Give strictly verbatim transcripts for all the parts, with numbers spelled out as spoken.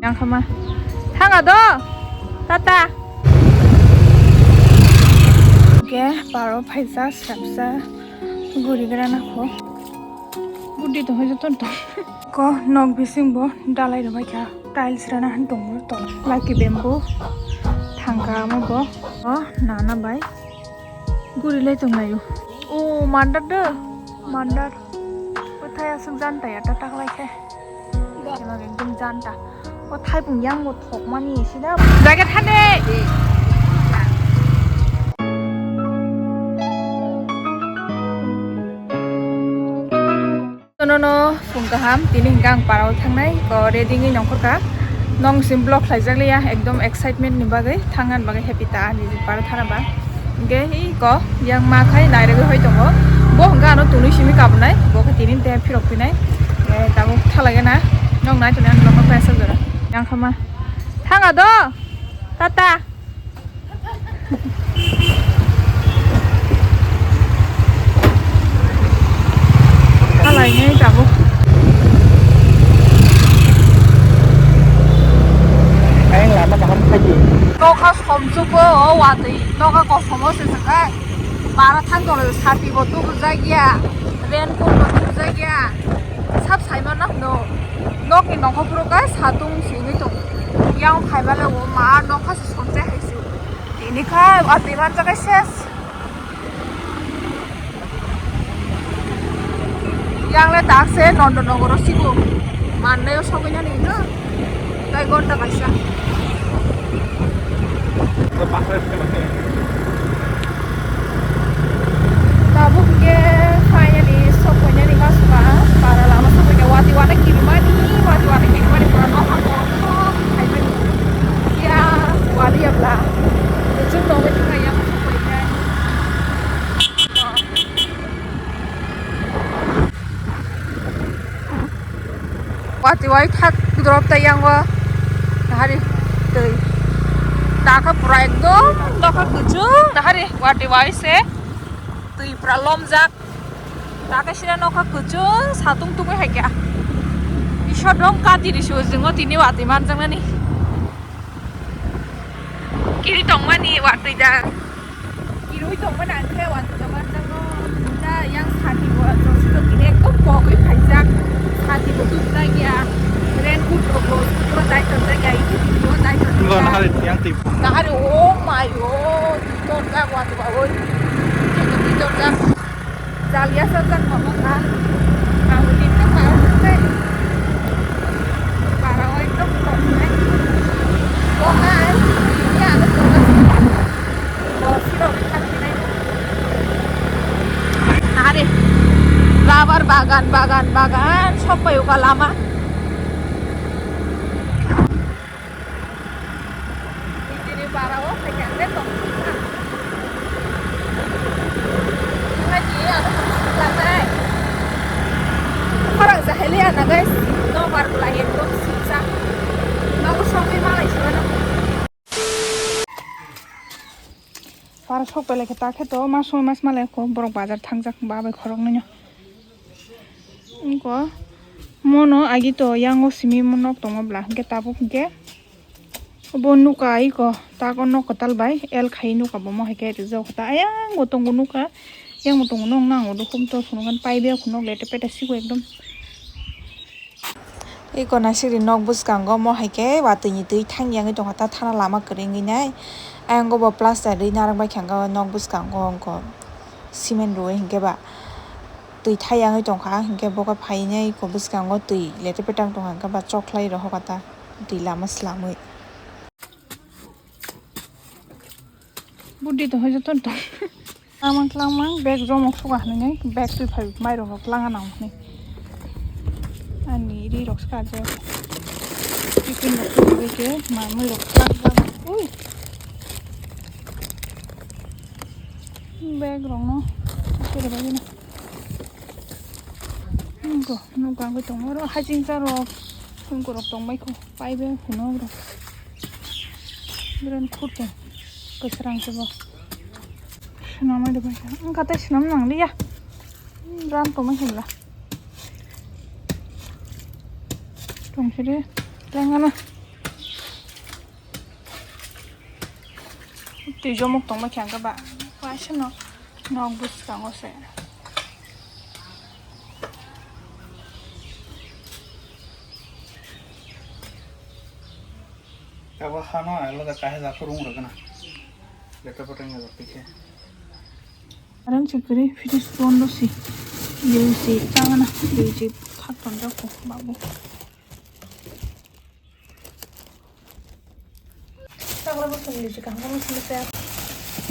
Yang khama. Thanga do. Tata. Ke paro phaisa sapsa guri gra na kho. Gudi to hojo ton to. Ko nok bising bo dalai rw bai kha. Tiles rana han tongo to. Lucky bamboo. Thangka amo bo. O nana bai. Guri lai tong laio. O mandar de. Mandar. Kothai aswk janta ya ta tak lai khe. Emang ekdom janta. O thaipung yang bo thokmani sida. Jaga thade. Nono phung kaham, tini hingke ang parao thangnai, ko ready wngwi nongkhorkha. Nong sim vlog khlaijak liya, ekdom excitement ni bagwi, thangna bagwi happy ta ani para thara ba. Hingke hi ko yang ma khai nairogwi hoi tongo. Bo hingke ano tunui simi kabunai, bo khe tini te phirok phinai. Eh, tabuk thalai gana, nong nai tuni ano nokha khe aswk jora. Yang khama. Thanga do. Tata. Halai nai tabuk. Ayang lama kaham khaji. Nokha somsukgo o watwi, nokha kosomo se se khai. Bara thang tolo sati bo tubu jagya, raincoat bo tubu jagya. Sab saimano hwno. Nokni nokha phuru kai satung simi tong. Yang khaimale o ma nokha se somse hai se. Tini kha a timan jaga ses. Yang le tak se Nondonogoro sigo. Mannai o sogwi nani no. Tai gonta kaisa. Tabuk hingke finally sokphainani ma suka para lama sokphaikha wati wati kirimani wati wati kirimani pura nokha kotor khaimani ya wali ya bla kuchuk nogwi thangya. Wati wai thak drop ta yang o nahari twi taka pura ekdom nokha kuchuk nahari wati wai se twi pura lomjak taka sira nokha kuchuk satung tungwi hai kya isor dong kati risu jingo tini wati manjak nani kiri tongmani wati da. Kirui tongmani ang khe uansukha manjakgo. Da yang sati bo josi josi ekdom pogwi phaijak. Sati bo tubunai ya. Raincoat rok bo scooty o dai tonjak ya, iko tini o dai tonjak ya. Nahari yang twi. Nahari, oh my, oh, twi tonjak uansukha oi. Twi tonjak. Jaliya sajak mama kha. Ang uti ekdom kha. Para o ekdom kha. Bo hai, ya, ano kha. Bo siro kha. Nahari. Rubber bagan, bagan, bagan. Sok pai uka lama. Nijini bara o phaikha le tong. Nijini ano tong sijak nai. Khorang jahai le ana guys. No bar bwla ekdom sijak. Nogo sogwi malai sibana. Para sok pai lai khe ta khe to mas soi mas malai kho borok bazar thangjak ba bai khorok nini. Wngkha mono agi to yango simi nok tongo bwla hwnkhe tabuk hwnkhe bo nuka iko tako nok kwtal bai el khai nuka bo mo hai khe rijak ta ayang bo tongo nuka yang bo tongo nok nang o dukhum to phunukgani paibe phunuk lete pete siko ekdom. Iko naisik ri nok bwskango mo hai khe watwi ni twi thang yangwi tongkha ta thana lama kwrwi wngwi nai ayang bo plaster ri narwk bai kha nok bwskango wngkha cement rwi hinkhe ba. Twi thai yangwi tongkha, hinkhe bo khe phainai eko bwskango twi lete petang tongkha, hinkhe ba chokhlai rok hokata twi lama swlamwi. Budi to hoi joto to. Lamang tlangmang bag jomok suga hinwi bag twi phai mai rok tlanga nang hinwi. Ani ri rok ska je. Tiffin rok twi ke mamui rok tlanga. Ui. Bag rok no. Kere bagina. Nungko, nungko ang tongo oro haching cha rok, nungko rok tong mai kho, paibe huno rok. Biran khurte, kwsrang se bo. Swnam ai de bai, ang kata swnam nang liya. Ran tong mai himla. Tong siri, tengana. Twi jomok tongma khe ang khe ba. Waisa no nok bwskango se. Abo hano alo da kahai da phurung rwgana. Letra patang ya twi khe. Arang chikri finish bondo si. Liu si tangana. Liu si thak tonjak ko babu. Chakla bwswk liu si kaham kaham sini se.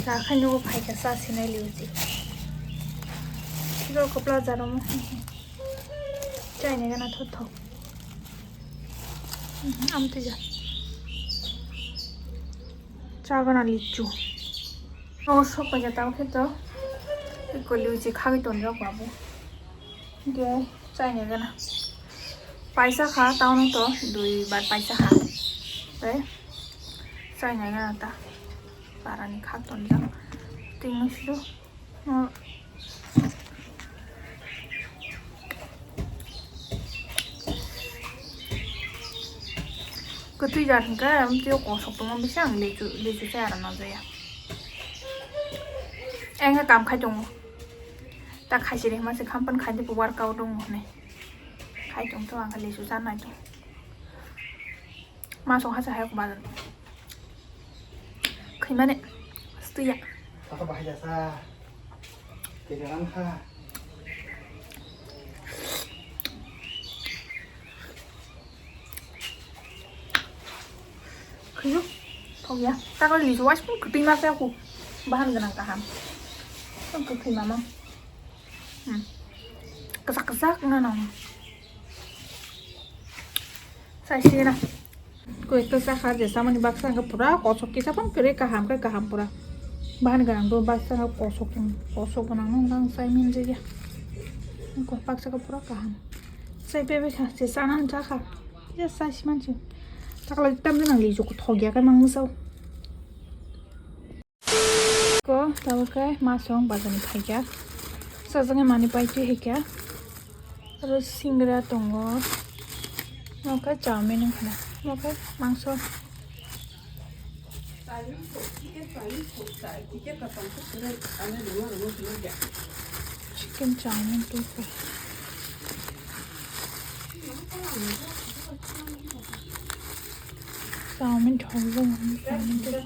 Cha khai nugo phai kha cha sinai liu si. Kiro kopla jaromo. Chaini gana thot thok. Amtwi ja. Cha gana lichu. O sok paja tamo khe to. Eko liu si khagwi tonjak babu. Ge. Chainai gana. Paisa kha, taono to dui bar paisa kha. Tei chainai gana ta. Parani khak tonjak. Twi mui silo. O. Kwtwi jar hwnkhe, amtwi o kosok tongma bisa ang lichu, lichu chai aro najaya. Engkhe kam khai tongo. Ta khaisiri hwnma se khampan khai de workout tongo hwnwi. Khai tong to ang khe lisu cha nai tong. Ma song hasa hai ko bazar. Khaimane stuya. Ako bahai jasa. Tiga langkha. Khaiyo. Thok ya. Ta ko lisu wais pun kwtwi ma khe aku. Bahan gwnang kaham. Tong kwtwi mama. Hmm. Kwchak kwchak wngna nango. Chai sigena. Koi kwchak ha je samani baksa hwnkhe pura kosok kisa phano kwrwi kaham khe kaham pura. Bahan gwnang bo baksa hwnkhe kosok wng, kosok gwnang no wngkha ang chai minjaya. Koi baksa khe pura kaham. Chai pebe kha je chana hwn cha kha. Kisa chai si mansi. Takla tamjani ang lisu thok ya khe mang mwsao. Ko tabuk khe ma song bazar ni phaikha. Sajagwi mani paitwi haikha. Aro singra tongo. Mo khe chowmin wngkha na. Mo khe mangso. Chicken chowmin twi kha. Chowmin thok jani, chowmin thok.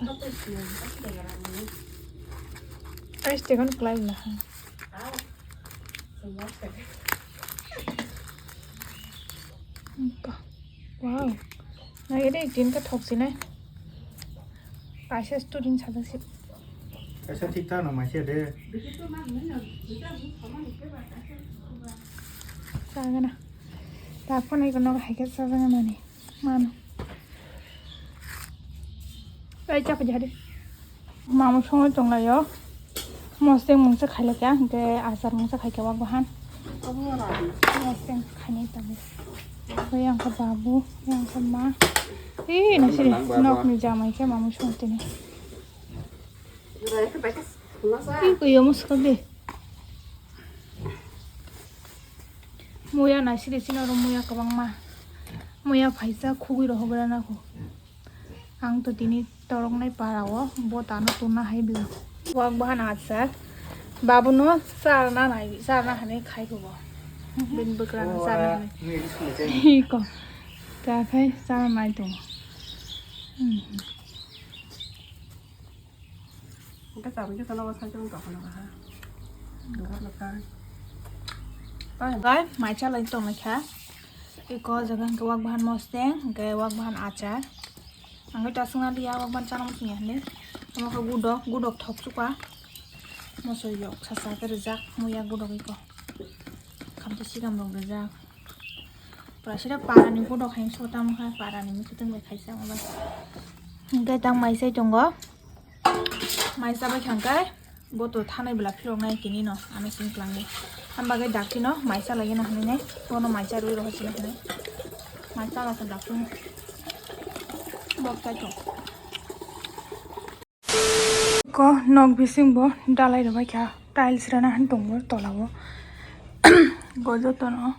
Ais tekan klai na ha. Wow. Nai re tin ka thok sinai. Kaisa student sajak si. Kaisa thik ta no mai se de. Chagana. Ta phone ko no hai ka chagana mani. Mano. Ai, chapa jadi. Mamo songwi tonglaio. Mosdeng mungsa khailakya, hwnkhe achar mungsa khaikya wak bahan. Mosdeng khainai tabuk. Yang khe babu, yang khe ma. Ih, nasi nokni jamai khe mamo songtini. Ih, kuyo muska de. Muya naiside chini oro muya kwbangma. Muya phaisa khugwi rohok gra nako. Ang to tini toroknai para o bo tano tuna hai bi. Wak bahan achar. Babuno charna nai, charna hanai khai kubo. Bin bwkrano charna hanai. Iko. Ta khai charna nai tongo. Hmm. Hwnkhe tabuk khe tono bwsai chwng tongkha nw ha. Hwnkhe bwkha. Bai, mai chalai tongnaikha. Eko jaga hwnkhe wak bahan mosdeng, hwnkhe wak bahan achar. Ang khe ta swngna liya, wak bahan chana muchungya hinwi. Omo khe gudok, gudok thok chukha. Moso yok sasa khe rijak, muya gudok eko. Khamto sikam rok rijak. Pura sida parani gudok hai so tamo kha, parani muchung bai khaisa omo bai. Hwnkhe tang mai chai tongo. Mai chabai kha hwnkhe bo to thanai bwla philoknai tini no ano sini twlangwi. Hamba khe dakti no mai chalai no hinwi nai. Bono mai charwi rohor sini hinwi. Mai chala sa dakti no. Bok chai tong. Ko nok bising bo dalai rwbai kha, tiles rwna han tongo tola o. Go joto no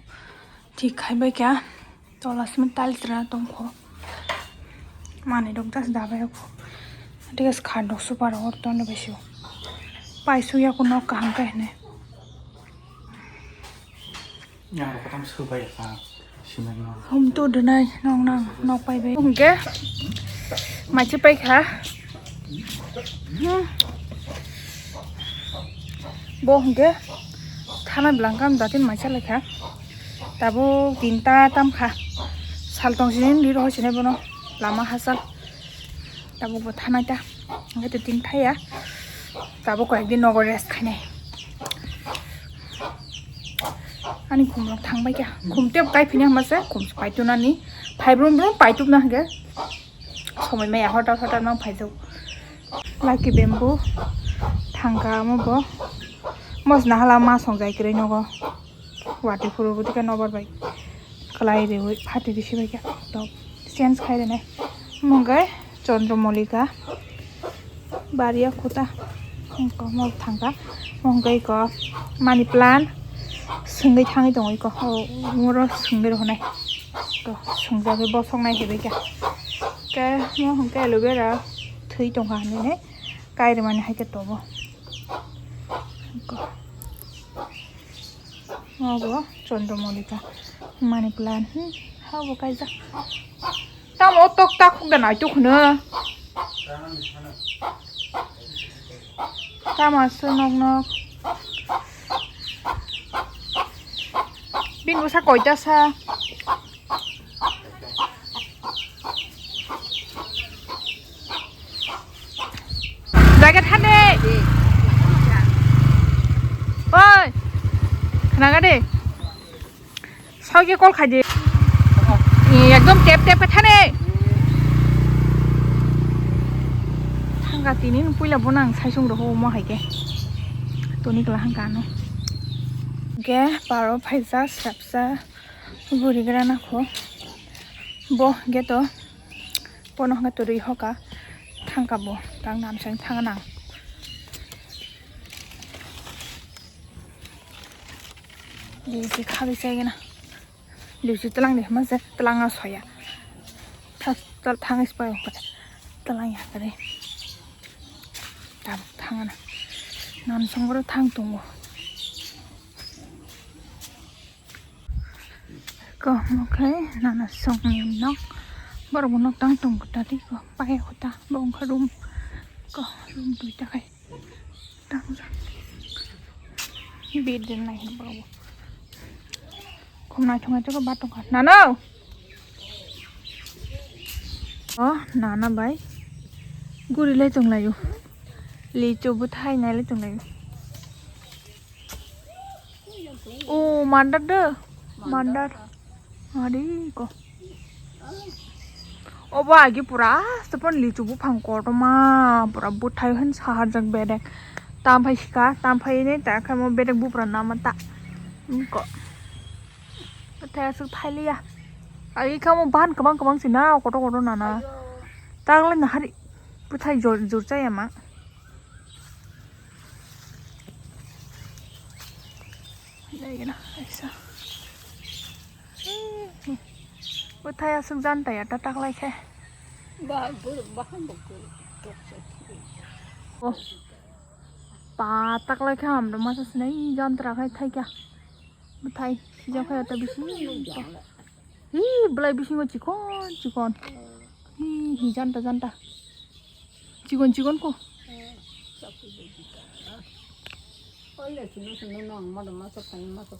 thik khai bai kha. Tola simi tiles rwna tongkho. Manwi rok just dabai rokho. Tigas kha nok super hor ton bai sio. Pai su ya ko nok kaham kai ne. Yang rok tam su bai kha. Hum tu dunai nong nang nok pai bai. Hingke maiche pai kha. Hmm. Bo hingke thana belangkam datin maicha lai kha. Tabuk tinta tam kha. Sal tong sini ni rohor sini bono lama hasal. Tabuk bo thanai ta. Hingke to tin thaya. Tabuk koyek din nogo rest khainai. Ani khum rok thang bai kha. Khum tep kai phini hama se khum pai tu nani. Phai brum brum pai tu na hingke. Somoi maya hotel hotel mang phai jao. Lucky bamboo thang kha amo bo. Mos na hala ma song jai kwrwi nogo. Wati phuru bo tika nobar bai. Kwlai rewi phati risi bai kha. To change khai rwnai. Mungkai Chandramallika. Baria khuta. Ko mo thangka. Mo hwnkhe ko money plant. Swngwi thangwi tongo iko. O moro swngwi rw hwnai. Ko swngjagwi bosok nai hebai kha. Khe mo hwnkhe aloe vera thwi tongkha hinwi ne. Kairwmani hai khe tobo. Ko. Obo Chandramallika money plant. Hmm, habo kaijak. Tamo tok ta khuk da nai tuk hwno. Tamo aswk nok nok. Bini bwsa koita sa. Jaga thani. Oi. Khnaga de. Sauke call khai de. Ekdom tep tep khe thani. Thangka tini puila bo nang saisung roho omo hai khe. Toni kla hangka ano. Ge paro phaisa sapsa. Gurigra nakho. Bo geto. Bono hwnkhe twi hoka. Thangka bo. Tang namsang thang nang. Di si khabi sai gana. Liusi tlang de ma se tlang a soya. Thas tal thang is pa ko. Tlang ya kare. Tam thang na. Namsang boro thang tungo. Ko mo khai nana songni nok. Borok bo nok tang tong kota di ko. Pai kota bo wngkha room. Ko room duita khai. Tang ja. Bed den nai hin borok bo. Khum nai thung nai to ba tong kha. Nana. O nana bai. Guri lai tong lai o. Lichu bo thai nai lai tong lai o. O mandar de. Mandar. Ari ko. Obo agi pura sepon lichu buphang kotorma pura buthai hin sahar jak bedek. Tam phai sika, tam phai ne ta khaimo bedek bupra nama ta. Ko. Buthai asuk thai liya. Agi khaimo ban kwbang kwbang sina kotor kotor nana. Tang le nahari buthai jor jor chaya ma. Naigina, aisa. Buthai aswk jan taya ta taklai khe. Ba, bu, ba, bu, bu, tok, tok. Oh. Pa taklai khe hamdo masa sinai jan tra khai thai kya. Buthai, sijak khai ta bisi. Hi, belai bisingo chikon, chikon. Hi, hi, janta, janta. Chikon, chikon ko.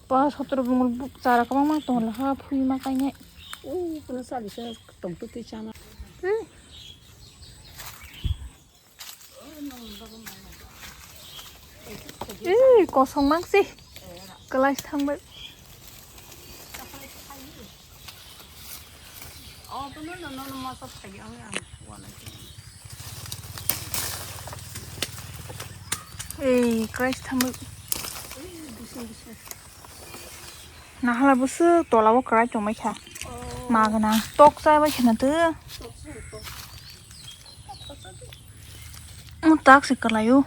Pa sotro bungul bu-, chara kwbangma tong la ha, phui ma kainai. Hi. Ee, kosong mang si. Kelai thangbai. Ee, kelai thangbai. Nahala busu tola o kelai tongmai kha. Ma gana tok cha bai khna tu. Mo tak se kalai o.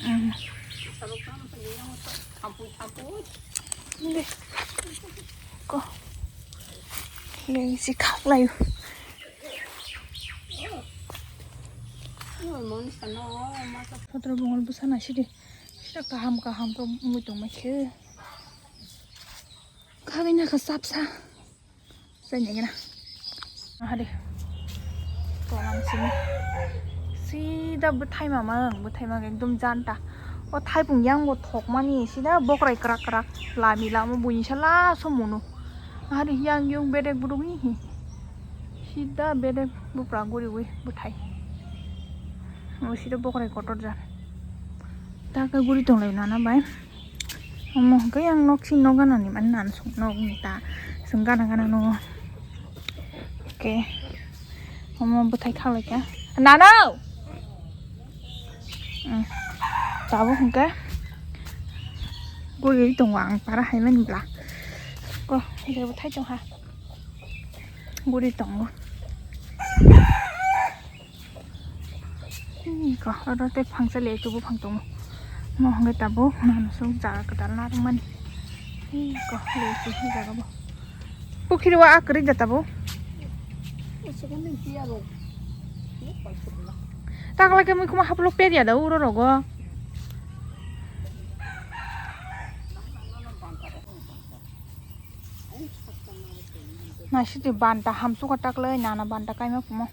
Mm. Ko. Le si khak lai o. Sotro bongol bwsa naisidi. Sida kaham kaham khe mui tongmai khe. Kagwi nakha sapsa. Saini gana. Ahadi. Tolam simi. Sida bwthai mama ang, bwthai mama ekdom janta. O thaipung yang bo thokmani sida bokrai krak krak. Lami lama buini sala somuno. Ahadi yang yung bedek buduk ni hi. Sida bedek bupra guri ui bwthai. O sida bokrai kotor jan. Ta ka guri tonglai nana bai. Omo hwnkhe yang nok si nok ganani mani nan song nok ni ta song gana gana no. Oke. Omo bwthai khalai kha. Nano! Hmm. Tabuk hwnkhe guri tongo ang para hai mani bla. Ko, je bwthai tong ha. Guri tongo. Iko, oro tei phangsa lechu buphang tongo. Mo hwnkhai tabuk nang suk jaga kwtal narwkmani. Iko, lechu jaga bo. Pukhiri o a kwrwi da tabuk. Takla khe muikhumo haplo perya da uro rogo. Naisidi banta hamsukha taklai nana banta kaima kumo.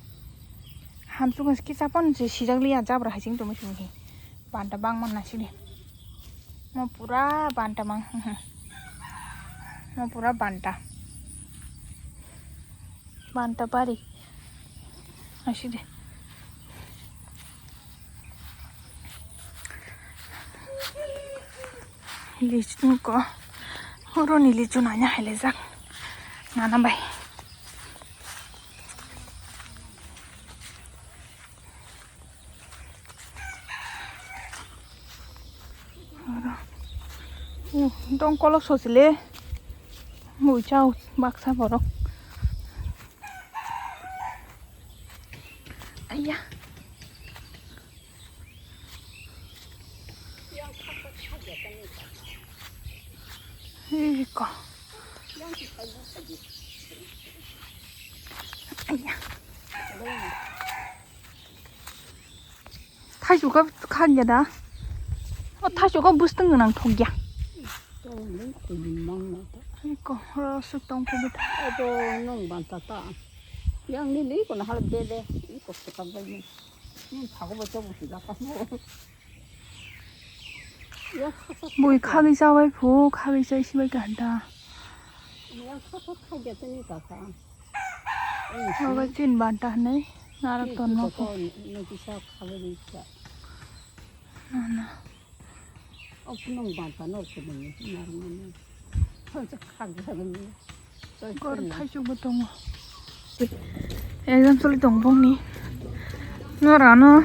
Hamsukha kisa pon se sijak liya jabra hai sing tongma simi hi. Banta bangma naisidi. Mo pura banta mang. Mo pura banta. Banta bari. Naisidi. Lichu ko. Oro ni lichu nanya hai lejak. Nana bai. Oro. Uh, dong kolok sosile. Mui chao baksa borok. Aiya. Iko. Aiya. Thaisu ka khanya da. O thaisu ka bustang nang thok ya. Iko, ro su tong ko bita. Abo nong ban ta ta. Yang ni ni ko na hal de de. Iko ko ta ba ni. Ni thago ba to bu si da ka mo. Bui khagwi chabai phu, khagwi chai sibai kha da. Obo chin banta hinwi narak tonma phu. Nana. Gor thaisukbo tongo. Exam choli tongo bongni. Norano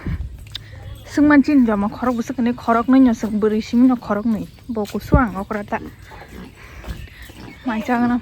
swngman chini joma khorok bwswk hinwi khoroknwi no swk bwrwi simi no khoroknwi. Bo kusu ang okra ta. Mai chagana.